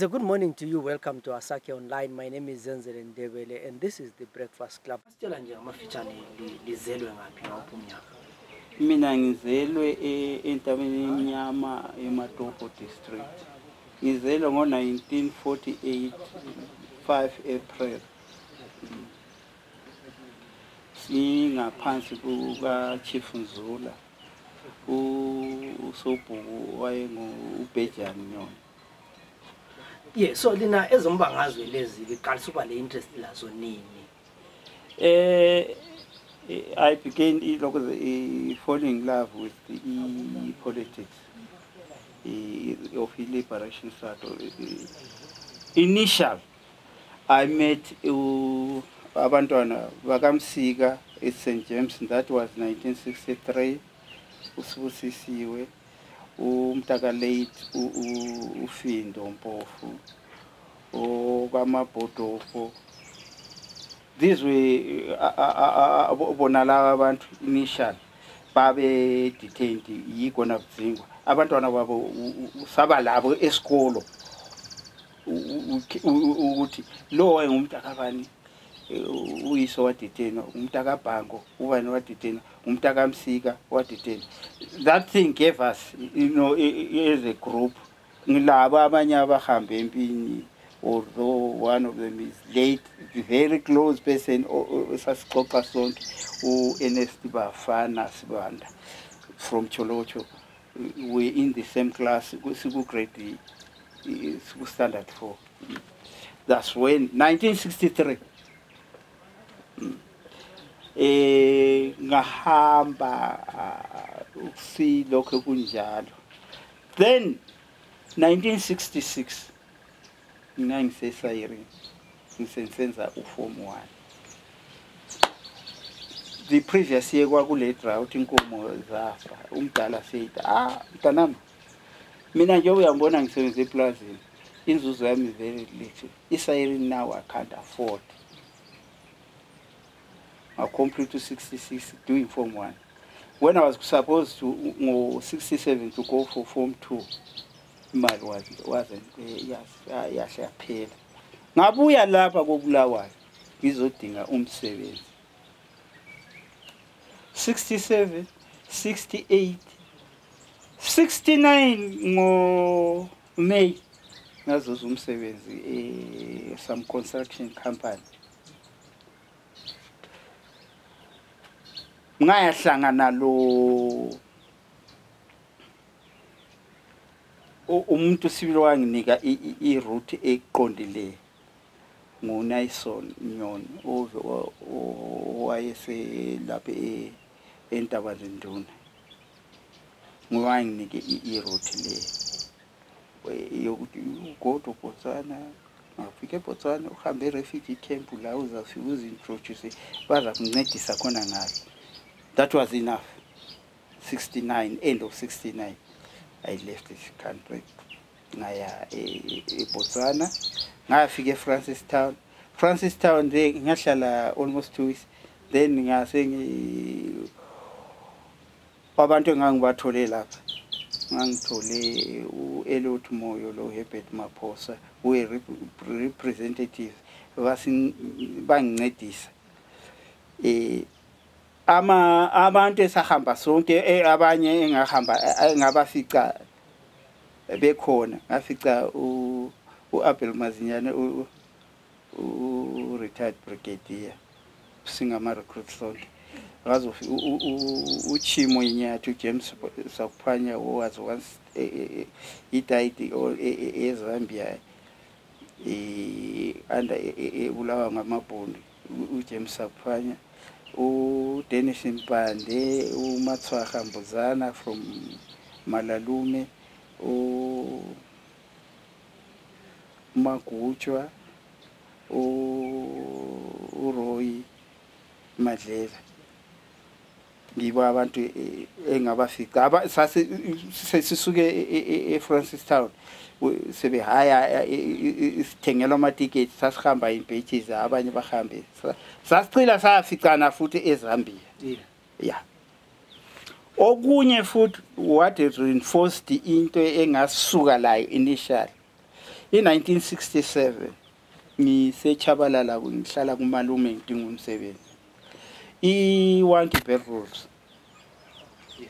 It's a good morning to you. Welcome to Asake Online. My name is Zenzele Ndebele and this is the Breakfast Club. Mina ngizelwe entabeni eMnyama eMatopo district. Ngizelwe ngo-1948 5 April. Singaphansi kuka-Chief Nzula. Usobhuku wayengu-Ubhejani Nyoni. Yeah, so lina ezombangazwe lezi liqalisa uba le interest lazo nini? I began falling in love with the politics of the liberation struggle. Initial, I met abantwana bakamsika at St. James, and that was 1963. Usibusisiwe, umtaka late, ufindo mpofu, kamabhodofo. These were bonala abantu initial babe detained yikona buzingwa abantwana babo saba labo esikolo ukuthi lo engumntaka bani uyiso wa detain umntaka Bhango ubani wa detain umntaka Msika wa detain. That thing gave us, you know, as a group ngilabo abanye abahambe empini, although one of them is late, very close person, Sasikoka Sonke, Ernest Bafana Sibanda from Cholocho. We're in the same class, grade standard 4. That's when 1963. Ngahamba uksi lokho kunjalo. Then 1966 ngisesayiri ngisenza uform 1. The previous year kwakule drought inkomo zafa. Umdala said, mntanami mina nje uyambona ngisebenza eplazini inzuzo yami very little. Isayiri now I can't afford. I complete to 66 doing form 1. When I was supposed to go 67 to go for form 2, imali wasn't yaphela. Ngabuya lapha koBulawayo ngizodinga umsebenzi. 67, 68, 69 ngo May ngazoza umsebenzi some construction company. Ngayahlangana lo umuntu sibili wanginika iroute eqondile nguNaison Nyoni owayese lapha eNtabazinduna. Ngiwanginike iroute le yokuthi ugodo Botswana ngafike eBotswana uhambe refugee camp la uzafika uzintroduce baza kuncedisa khona ngalo. That was enough. 69, end of 69, I left this country. Ngaya eBotswana, ngafika eFrancistown. Francistown there ngahlala almost 2 weeks. Then ngase abantu engangibathole lapha. Ngangithole uElot Moyo lo Herbert Maphosa, we representative bangincedisa. Abantu esahamba sonke abanye engabafica bekhona ngafica uAbel Mazinyane retired brigadier singama recruit sonke ngazofi uChimo Inyathu James Sakuphanya was once he died eZambia under ebulawa ngamabhoni uJames Sakuphanya Dennis Mpande, Matswaha Mbuzana from Malalume, Makuchwa, Roy Madlela. Ngiba abantu engabafika sasisuke eFrancistown sebe haya isithengela ama tickets sasihamba impatches abanye bahambe sasicila safikana futhi eZambia. Yeah. Okunye futhi what reinforced into engasuka la initial In 1967 ngisechabalala ngihlala kumalume ngidinga umsebenzi. I-1 bedrooms. Yes.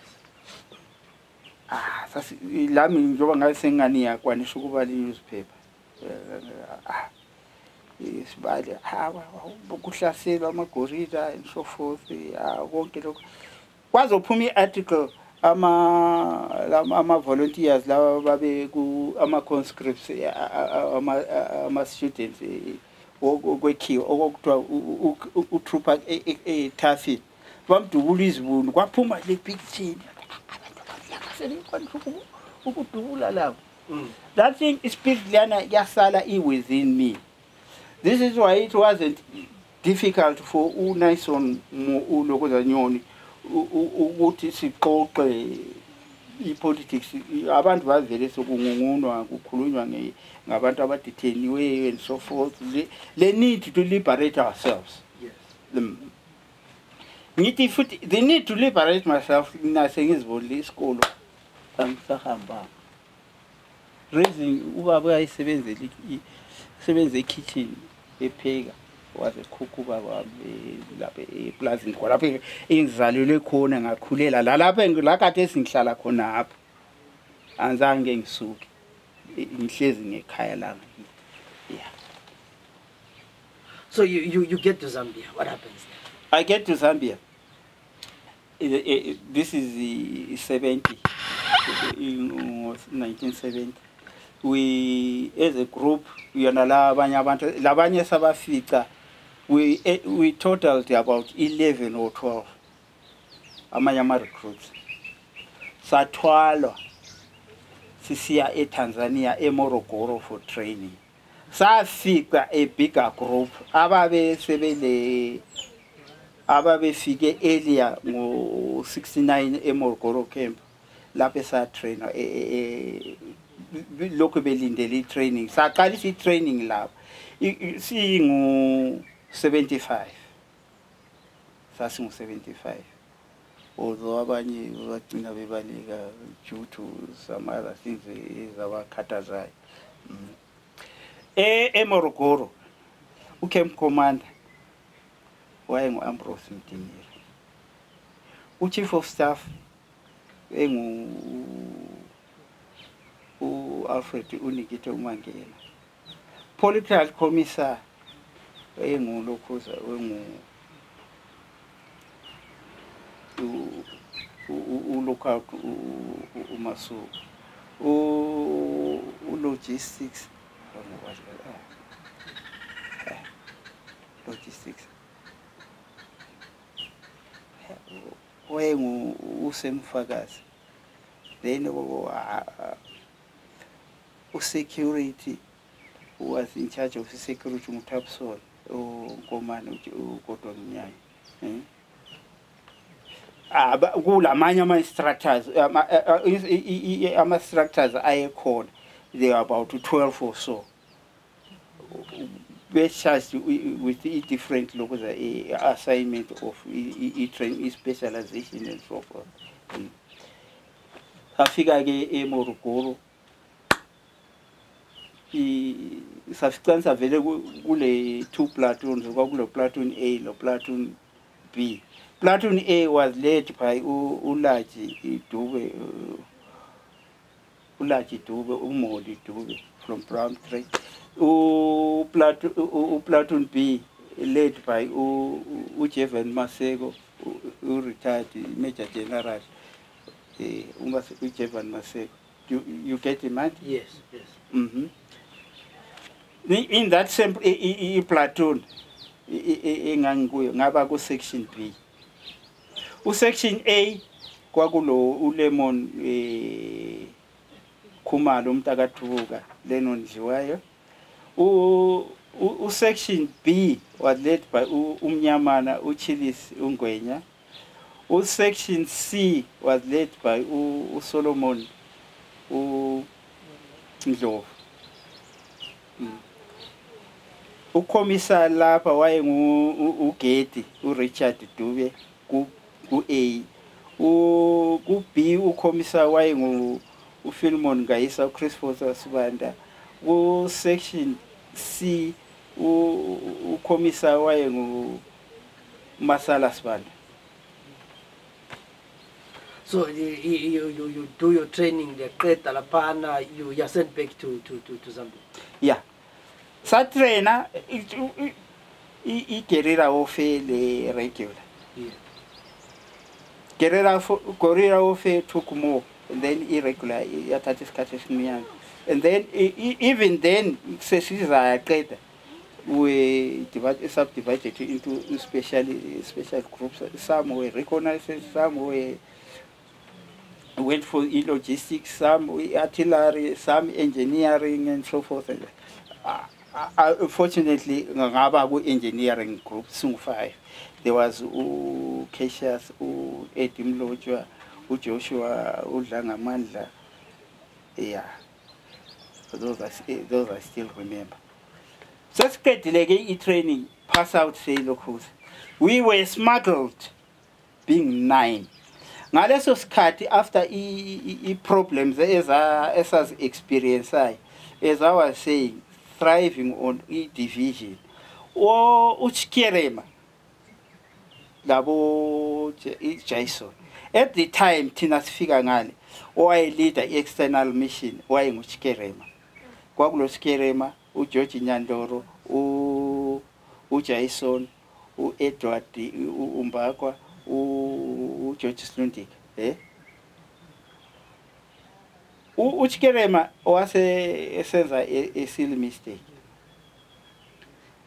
Sasi lami njengoba ngabe sengani yakwanisha ukuba newspaper. Isibale ukuhlaselwa amagorilla and so forth konke lokho. Kwazophuma i-article ama volunteers laba babe ku ama conscripts ama students kwekhiwa okuthiwa utrooper eThafi bamdubula izibunu kwaphuma le picture ukudubula lapho. That thing spirit lana yasala within me. This is why it wasn't difficult for uNison uLokozanyoni ukuthi siqoqe ipolitics abantu bavele sokungungunwa kukhulunywa ngabantu abadetheniwe and so forth. They need to liberate ourselves. Yes. Ngithi futhi they need to liberate myself nase ngizibonile isikolo angisahamba. Raising ubaba uyayisebenzela isebenza ekitchen epheka waze cook baba lapha eplazini khona lapha engizalelwe khona ngakhulela lapha la kade esingihlala khona apha anzange ngisuke ngihlezi ngekhaya lami. Yeah. So you get to Zambia, what happens there? I get to Zambia. This is the 70 in 1970. We as a group we totaled about 11 or 12 amanyama recruits. Sathwalwa sisiya eTanzania eMorogoro for training. Safika a bigger group ababefike earlier ngo 69 eMorogoro camp lapho sa trainer lokho belindele training saqalisa training lapho singu 75 sasingu 75 although abanye bagcina bebaleka due to some other things ezabakhathazayo. eMorogoro ucamp commander wayengu Ambrose Mdiniri, uchief of staff engu Alfred Unikite Umangela, political commissar engu Lokhoza engu Lookout Umasu, logistics wengu usemfakazi, then security was in charge of the security Mutapsol Komani Ukoto Nyai. But amanye ama-instructors ama-instructors ayekhona, they are about 12 or so. We're charged with different levels assignment of training, specialization and so forth. Safika ke eMorogoro safika vele kule 2 platoons, kwakulo platoon A no platoon B. Platoon A was led by Ulaji Dube, Umodi Dube from Brown Trade. Platoon B led by Jeffery Masego, who retired Major General. Jeffery Masego. You get him, man? Yes, yes. In that same platoon, ngaba ku section B. Section A kwakulo uLemon Khumalo umntakathuka Lennon Dliwayo. Section B was led by Umnyamana Uchilis Ungwenya. Section C was led by Solomon Ndlovu. Ukhomisa lapha wayengu uGeti uRichard Dube ku A. Ku B ukhomisa wayengu uPhilmon Ngayisa uChris Foster Sibanda. section C ukhomisa waye nguMasala Sibanda. So you do your training the you are sent back to Zambia. Yeah. Sa trainer guerrilla warfare le regular. Yeah. Guerrilla warfare took more, and then irregular and then even then we subdivided into special groups. Some were reconnaissance, some were went for logistics, some artillery, some engineering and so forth. Fortunately, engineering group, soon 5. There was Cassius, Cde Murwiri, Joshua, Udlangamandla. Yeah, those I still remember. Suspect delegate training, pass out say locals. We were smuggled, being 9. Now let's just cut after problems as experience as I was saying, thriving on division. Or Uchkerema Labo Jason. At the time Tinas Figangali, or I lead the external mission, why Uchkerema. Quaglos Kerema, Ujoji Nyandoro, Jason, Edward Umbakwa, George Slundik, Uchkerema was a silly mistake.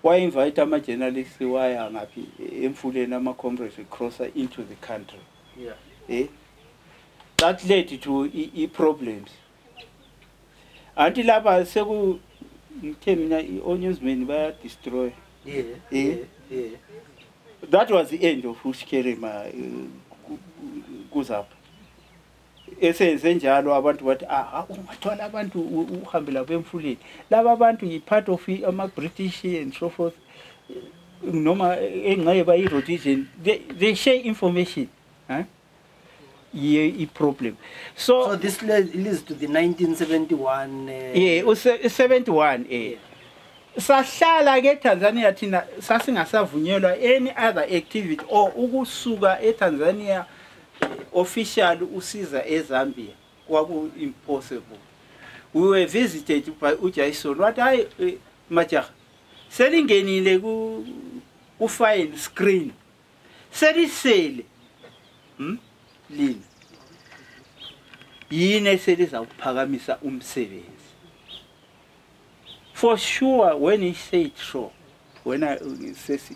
Why invite my journalists? Why I'm happy? Fully my comrades cross into the country. Yeah. That led to problems. Until I said, onions men were destroyed. Yeah. That was the end of Uchkerema goes up. Esenjalo abantu bathi ungathola abantu uhambela bemfuleni laba abantu yi-part of ama-British and so forth noma engxenye bayi-rotation they share information. Yeah, problem. So this leads to the 1971. Yeah, 71. Sahlala ke Tanzania thina sasingasavunyelwa any other activity or ukusuka eTanzania official usiza eZambia kwaku impossible. We were visited by uJason what I majaha selingenile ku file screen selisele lini yini selizawuphakamisa umsebenzi. For sure, when he said so, when I says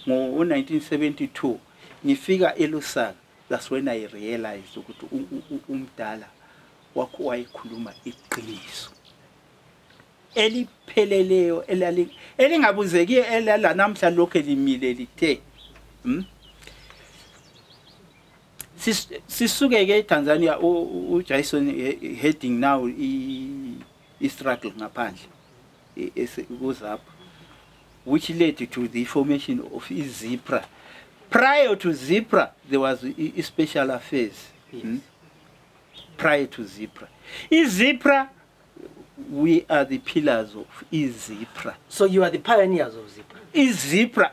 in 1972, ngifika eLusaka, that's when I realized ukuthi umdala wayekhuluma iqiniso. Elipheleleyo elingabuzeki elala namhla lokho elimile lithe. Sisuke ke Tanzania uJason heading now I struggle ngaphandle. Goes up, which led to the formation of ZPRA. Prior to ZPRA, there was special affairs. Yes. Prior to ZPRA. ZPRA, we are the pillars of ZPRA. So you are the pioneers of ZPRA? ZPRA,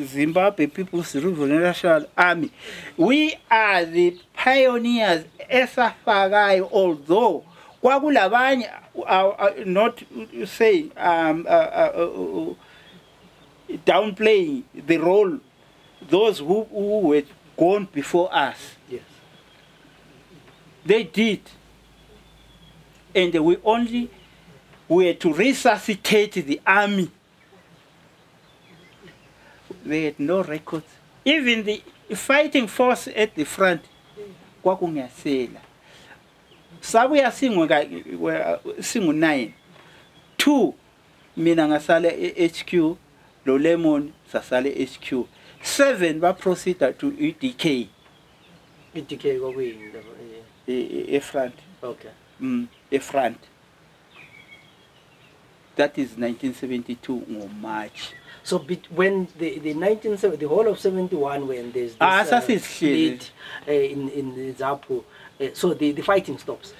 Zimbabwe People's Revolutionary Army. We are the pioneers, although kwakulabanye not saying downplaying the role those who were gone before us. Yes. They did. And we only were to resuscitate the army. They had no records. Even the fighting force at the front, kwakungasela. Sabuya singu 9. 2 mina ngasale HQ, lo Lemon sasale HQ. 7 ba proceed to EDK. EDK kwakuyini e front. Okay. A front. That is 1972 March. So when the 1970, the whole of 71, when there's this split in Zapu, so the fighting stops.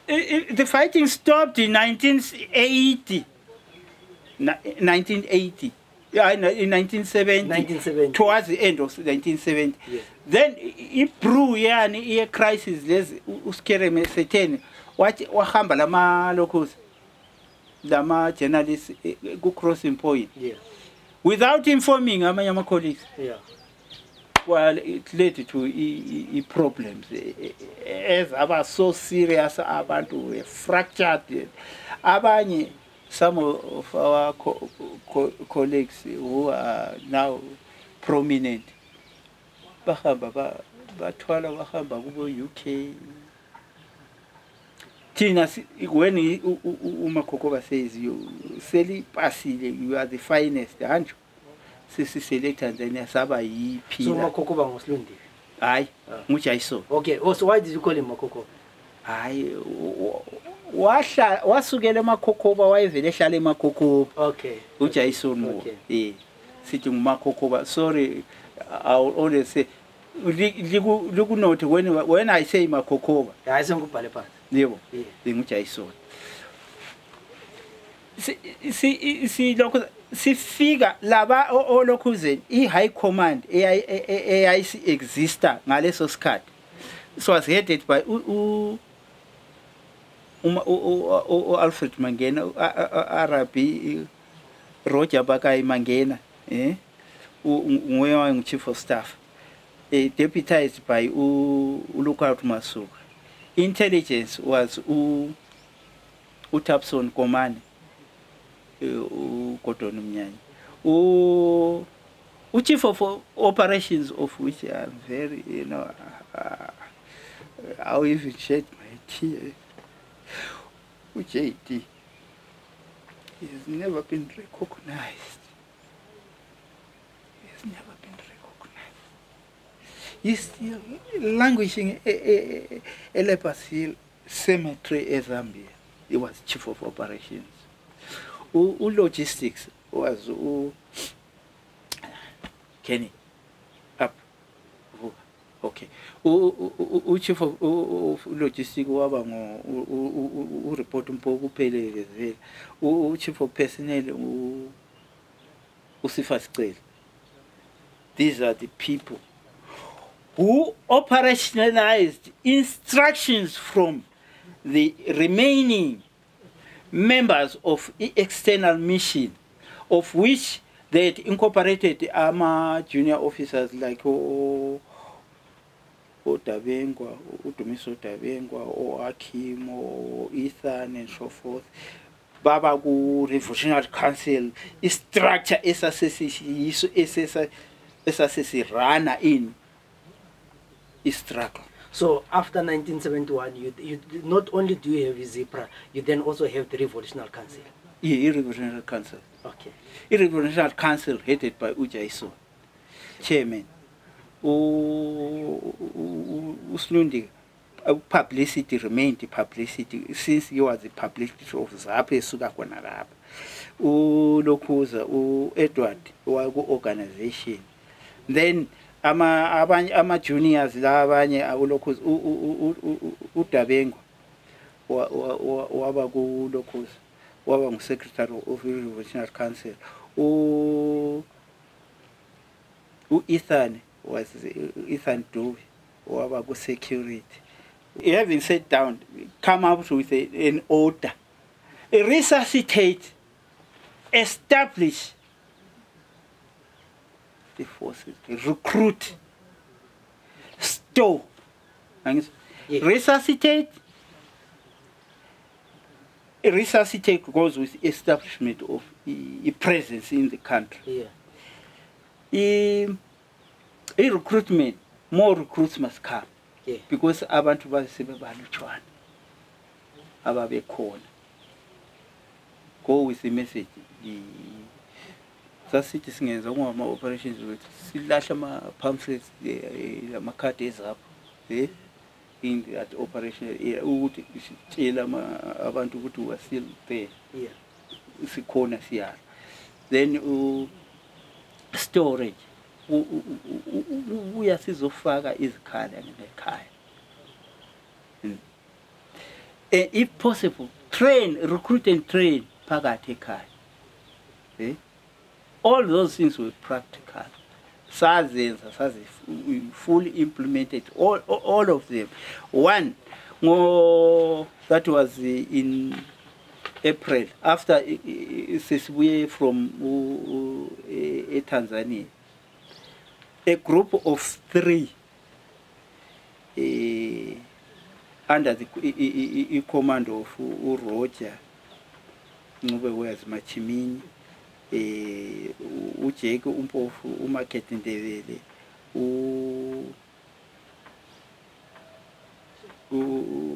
The fighting stopped in 1980. 1980. Yeah, in 1970. Towards the end of 1970. Yes. Then it brew a crisis. There's uskere meseten. Wahamba lama locals, lama journalists go crossing point. Yeah. Without informing my colleagues. Yeah. Well, it led to problems. As about so serious about to fractured. Some of our colleagues who are now prominent, bahamba bathwala bahamba kubo UK. Tina, when uMakokoba says you seli pasile, you are the finest, aren't you? Sisi select and then Saba yi So Makokoba was Lundi. Aye, which I saw. Okay, also why did you call him Makoko? Aye, wasukele Makokoba wayevele hlale Makokoba. Okay. Which I saw more. Okay. Sitting Makokoba. Sorry, I'll always say look note when I say Makokoba. I say Kupalepa. Yeah, which I saw. See, local. Si figure laba olokuzen high command AIC exister ngaleso skhat. So was headed by Alfred Mangena, Arabi Roger Bakai Mangena, chief of staff, deputized by Lookout Masuk. Intelligence was Utapson command. Chief of operations, of which I am very, I'll even shed my tears. JD has never been recognized. He has never been recognized. He's still languishing a leprosy cemetery in Zambia. He was chief of operations. Logistics was Kenny up. Okay. Chief of logistics waba ngo report umpoku phelele vele. Chief of personnel uSifasicele. These are the people who operationalized instructions from the remaining members of the external mission, of which they had incorporated junior officers like Tabengwa, Utumiso Tabengwa, or Akim, or Ethan, and so forth. Babagu, Revolutionary Council, structure SSC runner in struggle. So after 1971, you not only do you have ZPRA, you then also have the Revolutionary Council. Yeah, Revolutionary Council. Okay. Revolutionary Council headed by Ujaiso, chairman. Uslundi, publicity remained publicity since you are the publicity of Zapre Sugakwanarab. Lokuza, Edward, organization. Then ama juniors labanye awulokhuza uDabengo waba ku lokhuza waba ngu-secretary of the Revolutionary Council. Ethan was Ethan Ndlovu waba ku security. Having sat down, come up with an order, resuscitate, establish the forces, recruit, store, resuscitate goes with establishment of a presence in the country. A recruitment, more recruits must come. Because abantu basebebalutshwana ababekhona. Go with the message. Sasithi singenza ngoma operations wethu silahla ama pamphlets amakhadi ezapho in that operation ukuthi sitshela abantu ukuthi we are still there. Sikhona siyala. Then storage uyasizofaka izikhala ngekhaya. if possible, recruit and train phakathi ekhaya. All those things were practical. Sazenza, fully implemented, all of them. One, that was in April, after we from Tanzania. A group of 3 under the command of Roger, whereas Machimini, Ujeke Umpofu, Cde Ndebele,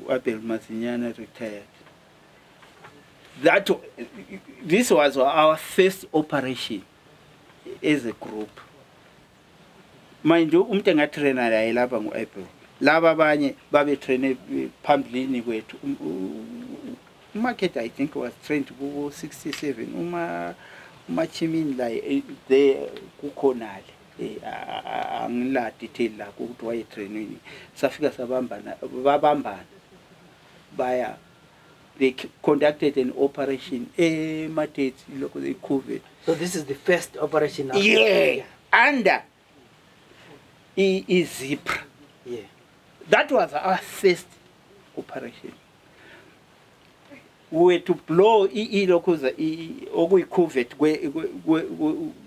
Abel Mazinyana retired. This was our first operation as a group. Mind you, trainer la laba ngu-April. Laba abanye babe traine phambilini kwethu. Market, I think, was trained to go 67. Machimini la there kukhonale. Angila detail la ukuthi waye training. Safika babambana. Baya. They conducted an operation. COVID. So this is the first operation. Yeah. Under ZPRA. Yeah. That was our first operation. We were to blow COVID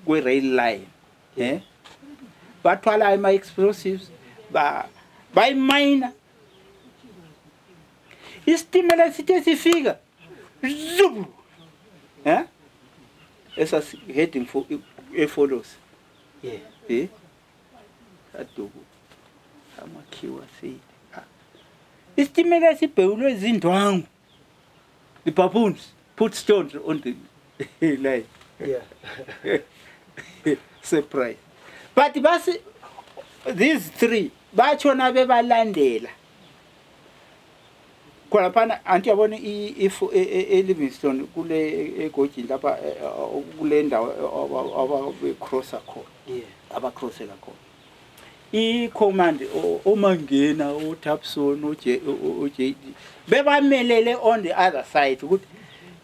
rail line. Yeah. But while I my explosives by mine. Istimela sithe sifika. Zubu. Yeah? As heading for it follows. Yeah. Eh? Adubu. Amakhiwa said. Istimela sibhewulwe izindwangu. The baboons put stones on the line. Yeah. Surprise. But these 3 bachona bebalandela. Kwalapana anti yabona Livingstone kule Gorges lapha kule ndawo abacrossa khona. Yeah. Abacrossela khona. I-command omangena uTapson uJD bebamelele on the other side ukuthi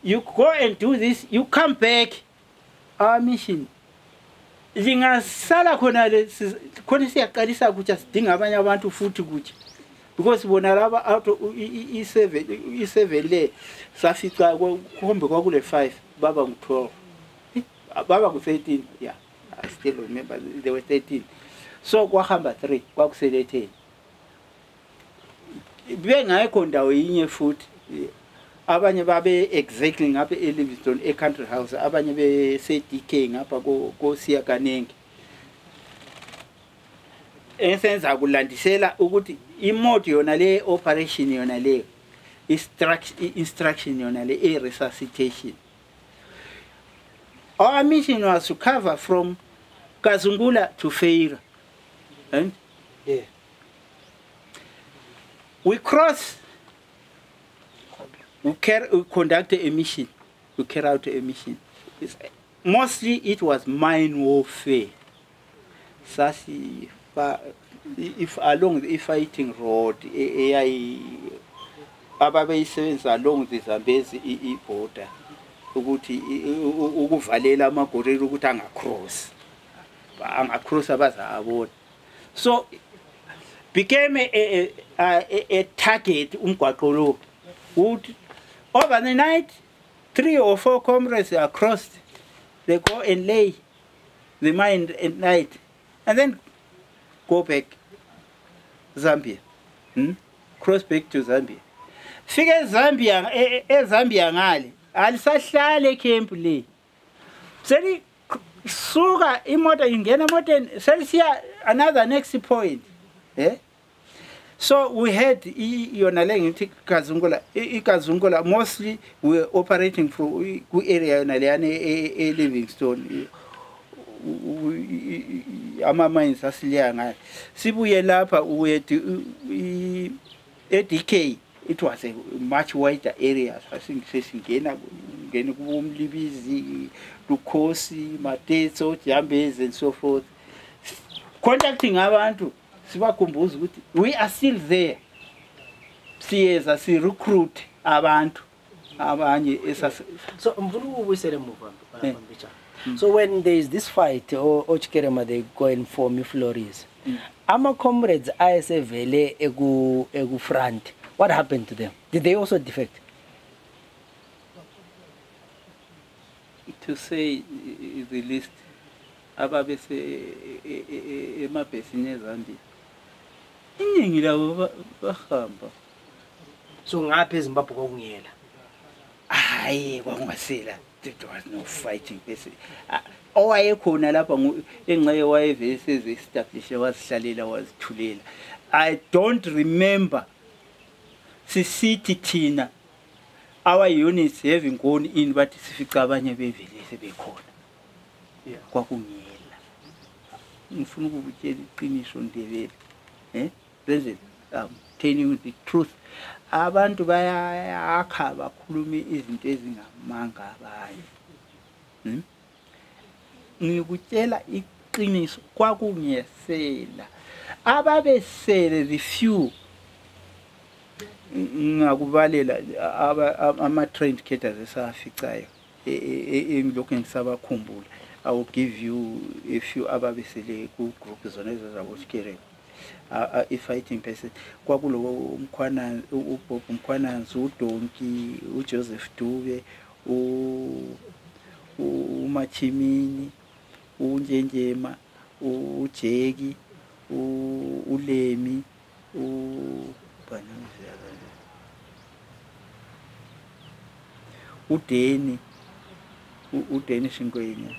you go and do this, you come back. Our mission zingasala khona khona siyaqalisa ukuthi sidinga abanye abantu futhi ukuthi because bona laba out i7 le safica kuhombe kwakule 5 baba ngu12 baba ku13. Yeah, I still remember they were 13. So kwahamba 3 kwakusele 10. Bengayikho ndawo yinye futhi abanye babe exactly ngapha eLivingstone eCountry House, abanye be CDK ngapha ko Siya Kanenge. Esenza kulandisela ukuthi imoto yona le operation yona le instruction yona le resuscitation. Our mission was to cover from Kazungula to Feira. And yeah, we cross. We conduct a mission. We carry out a mission. Mostly it was mine warfare. Sasi, if along the fighting road, along the Zambezi border, ukuvalela amagorela ukuthi angacross abaza abona. So became a target umgwaqo lo. Over the night, 3 or 4 comrades are crossed. They go and lay the mine at night, and then go back Zambia. Cross back to Zambia. Figure Zambia, Zambia ngale. Alisahlale camp le. Seli suka imoto ingena moto selisiya another next point. Eh? So we had Kazungula mostly we were operating for area in Livingstone. Ama mines asilianga. Sibuye lapha we ADK. It was a much wider area. I think Sesingena, Libizi, Lukosi, Mateso, Zambezi, and so forth. Contacting abantu. We are still there. See as a recruit abantu abanye so so when there is this fight or Ochkerema they going for Mifloris, ama comrades ayesevele egu front, what happened to them? Did they also defect? To say the least, ababese emabhesini eZambia iningi labo bahamba. So ngapha eZimbabwe kwakungiyela. Hayi kwakungasela, there was no fighting bese. Owayekhona lapha enxeye wayevese establish wasihlalela wasithulela. I don't remember sisithi thina our units having gone in but sifica abanye bevele sebekhona. Yeah. Kwakungiyela. Ngifuna ukutshela iqiniso Ndebele. Zenzele, telling you the truth. Abantu bayakha bakhuluma izinto ezingamanga abanye. Ngikutshela iqiniso kwakungiyesela. Ababesele the few ngakubalela ama-trained cadres esaficayo engilokhu ngisabakhumbula. I will give you a few ababesele ku-group zona ezazaboshikerela. I-fighting person kwakulo uBob Mkhwananzi, uDonki, uJoseph Dube, uMachimini, uNjenjema, uJeki, uLemi, uDeni, uDeni Shinkweni.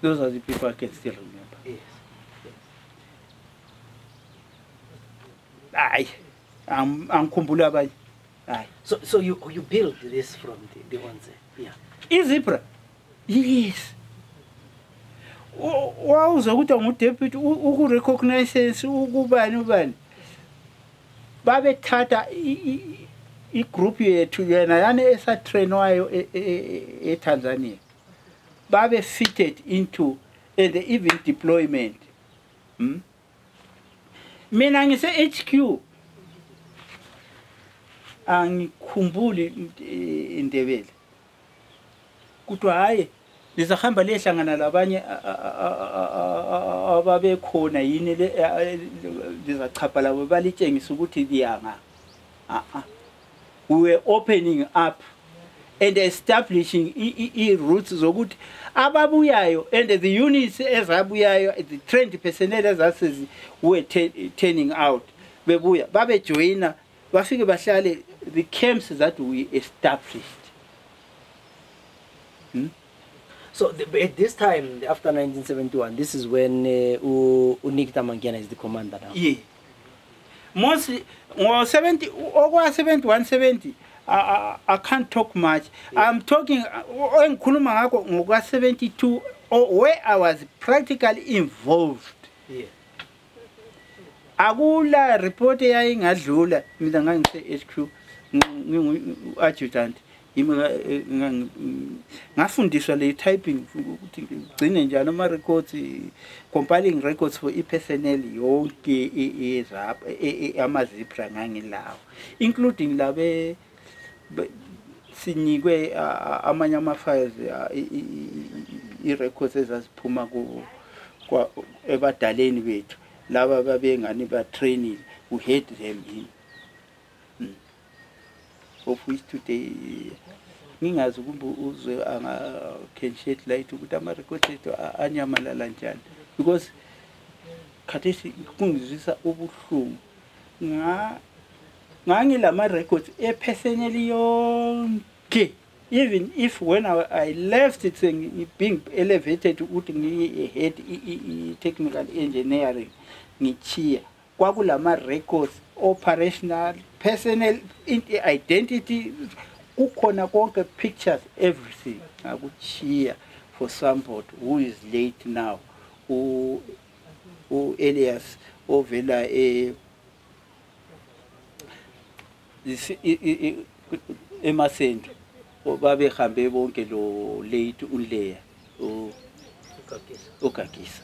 Those are the people I can still remember. Yes. Aye, I'm khumbula abanye. Aye. So you build this from the ones there. Yeah. ZPRA. Yes. Wawuza ukuthi ngudeputy ukurecognize ubani. Babethatha igroup yethu yena yani esatrainwayo eTanzania. Babe fitted into and even deployment. Mina ngise HQ angikhumbuli Ndebele. Kuthiwa hayi lizahamba lehlangana labanye ababekhona yini lizachapha labo balitshengisa ukuthi liyanga. We were opening up and establishing routes zokuthi ababuyayo and the units ezabuyayo, the trained personnel ezasezi were turning out bebuya babe joina bafike bahlale the camps that we established. So at this time after 1971, this is when Nikita Mankiana is the commander now. Yeah. Mostly 71 70 I can't talk much. Yeah. I'm talking on Kuluma 72 where I was practically involved. Yeah. Agula report ngadlula mina ngangise HQ adjutant ngafundiswa le typing ukuthi ngigcine njani ama records, compiling records for personnel yonke ama ZPRA ngangilawo, including labe sinikwe amanye ama files i-records ezaziphuma kwa ebadaleni bethu laba babengani ba training, we had them in of which today ngingazi kumbe uzwe anga can shed light ukuthi ama records ethu anyamalala njani, because khathesi kungizisa ubuhlungu ngangilama records personnel yonke, even if when I left it being elevated ukuthi ngihead technical engineering ngichiya kwakulama records operational personnel identity ukhona konke, pictures, everything akuchiya for somebody who is late now, Elias ovela emasendo babe hambe bonke lo late uleya ukakisa.